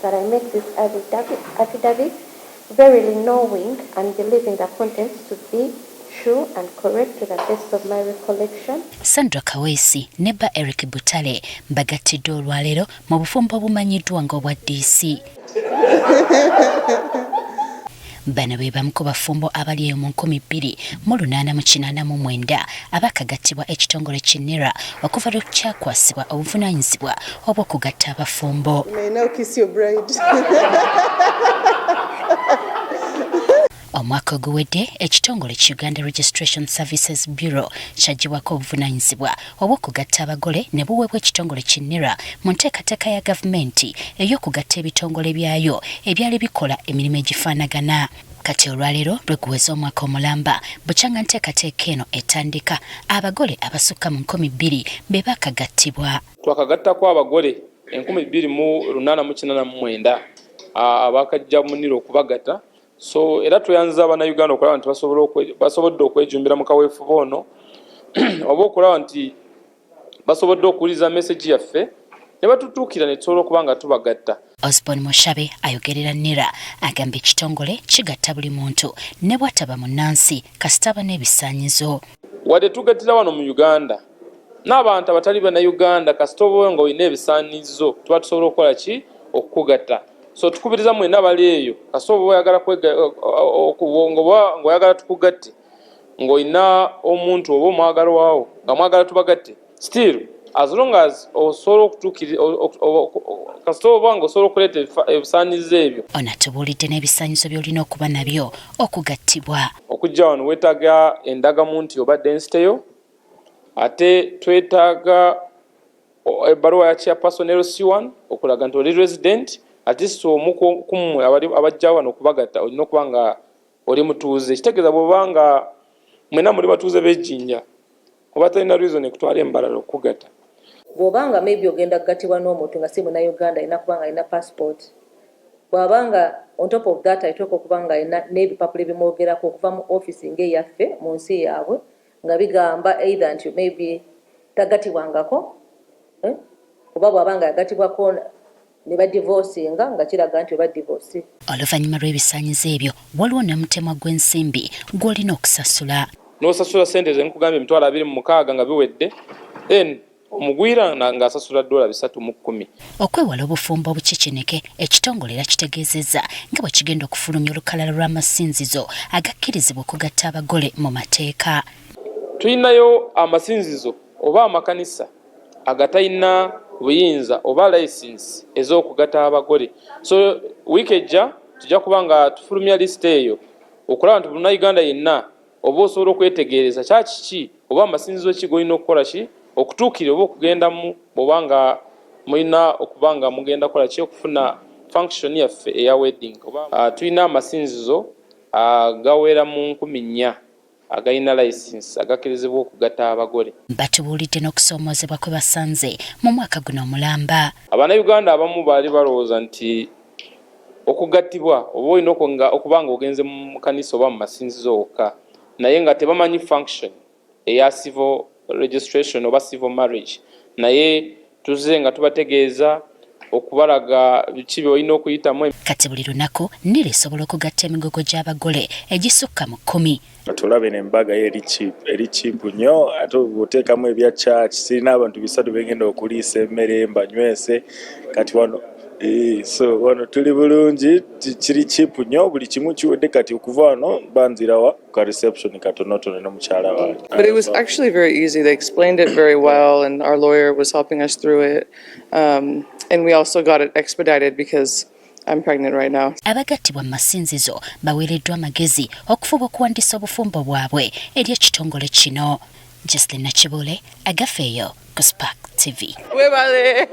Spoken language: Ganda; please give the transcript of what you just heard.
That I make this affidavit, verily knowing and believing the contents to be true and correct to the best of my recollection. Sandra Kaweesi ne bba Eric Butale bagattiddwa olwaleero mu bufumbo obumanyiddwa ng'obwa DC. Bano be bamu ku bafumbo abali eyo mu 2089 abakagattibwa ekitongole ki NIRA okuva lwe kyakwasibwa obuvunaanyizibwa obw'okugatta abafumbo. You may now kiss your bride. Omwaka oguwedde ekitongole ki Uganda Registration Services Bureau kyaggyibwako obuvunaanyizibwa obw'okugatta abagole ne buweebwa ekitongole ki NIRA mu nteekateeka ya gavumenti ey'okugatta ebitongole byayo ebyali bikola emirimu egifaanagana. Kati olwaleero lwe guweze omwaka omulamba bukyanga nteekateeka eno etandika, abagole abasukka mu 2000 be baakagattibwa. Twakagattako abagole 2889 abakajja mu NIRA okubagatta. So era tweyanziza Bannayuganda okulaba nti basobodde okwejumbira mu kaweefube ono oba okulaba nti basobodde okuwuliriza meseji yaffe ne batutuukira ne tusobola okuba nga tubagatta. Osborne Mushabe ayogerera NIRA agamba ekitongole kigatta buli muntu ne bw'ataba munnansi kasita aba n'ebisaanyizo. Wadde tugattira wano mu Uganda n'abantu abatali Bannayuganda, kasita oba nga olina ebisaanyizo tuba tusobola okukola ki okukugatta. So tukubiriza mwenna abali eyo, kasita oba oyagala ng'oyagala tukugatte ng'olina omuntu oba omwagalwawo nga mwagala tubagatte, still as long as osobola okutuukirira, kasita oba nga osobola okuleeta ebisaanyizo ebyo. Ono atubuulidde n'ebisaanyizo by'olina okuba nabyo okugattibwa. Okujja wano weetaaga endagamuntu oba density yo, ate twetaaga ebbaluwa ya chairperson LC1 okulaga nti oli resident, at least omu ku mmwe abajja wano okubagatta olina okuba nga oli mutuuze. Kitegeeza bw'oba nga mwenna muli batuuze b'Ejjinja, oba talina reason ekutwala embalala okukugatta. Bw'oba nga maybe ogenda kugattibwa n'omuntu nga si Munnayuganda, alina kuba nga alina passport. Bw'aba nga on top of that aliteekwa okuba nga alina n'ebipapula ebimwogerako okuva mu office ng'eyaffe mu nsi yaabwe nga bigamba either nti maybe tagatibwangako, oba bw'aba nga yagatibwako ne badivorcinga nga kiraga nti oba divorce. Oluvannyuma lw'ebisaanyizo ebyo waliwo n'omutemwa gw'ensimbi gw'olina okusasula. N'osasula ssente ze nkugambye 260,000 nga biwedde, then omugwira ng'asasula $310. Okwewala obufumbo obukikinike, ekitongole era kitegeezezza nga bwe kigenda okufulumya olukalala lw'amasinzizo agakkirizibwa okugatta abagole mu mateeka. Tulinayo amasinzizo oba amakanisa agatalina buyinza oba license ez'okugatta abagole. So wiiki ejja tujja kuba nga tufulumya lisiti eyo okulaba nti Munnayuganda yenna oba osobola okwetegereza kyakiki oba amasinzizo ki g'olina okukola ki okutuukirira oba okugendamu bw'oba nga mulina okuba nga mugenda kukola ki okufuna function yaffe eya wedding. Oba tulina amasinzizo agawera mu 4,000 agalina license agakkirizibwa okugatta abagole. Batubuulidde n'okusoomoozebwa kwe basanze mu mwaka guno omulamba. Abannayuganda abamu baali balowooza nti okugattibwa oba olina okuba nga ogenze mu kanisa oba mu masinzizo wokka, naye nga tebamanyi function eya civil registration oba civil marriage, naye tuzze nga tubategeeza okubalaga biki by'olina okuyitamu. Kati buli lunaku NIRA esobola okugatta emigogo gy'abagole egisukka mu 10. Kati olaba eno embaga yo eri cheap, eri cheap nnyo, ate bw'oteekamu ebya church sirina abantu 300 bengenda okuliisa emmere mbanywese. Kati wano so wano tuli bulungi, kiri cheap nnyo, buli kimu kiwedde. Kati okuva wano banzirawa ka reception katonotono n'omukyala wange. But it was actually very easy. They explained it very well, and our lawyer was helping us through it. And we also got it expedited because I'm pregnant right now. Abagattibwa mu masinzizo baweereddwa amagezi okufuba okuwandiisa obufumbo bwabwe eri ekitongole kino. Jocelyn Nakibule, Agafeeyo ku Spark TV. Webale.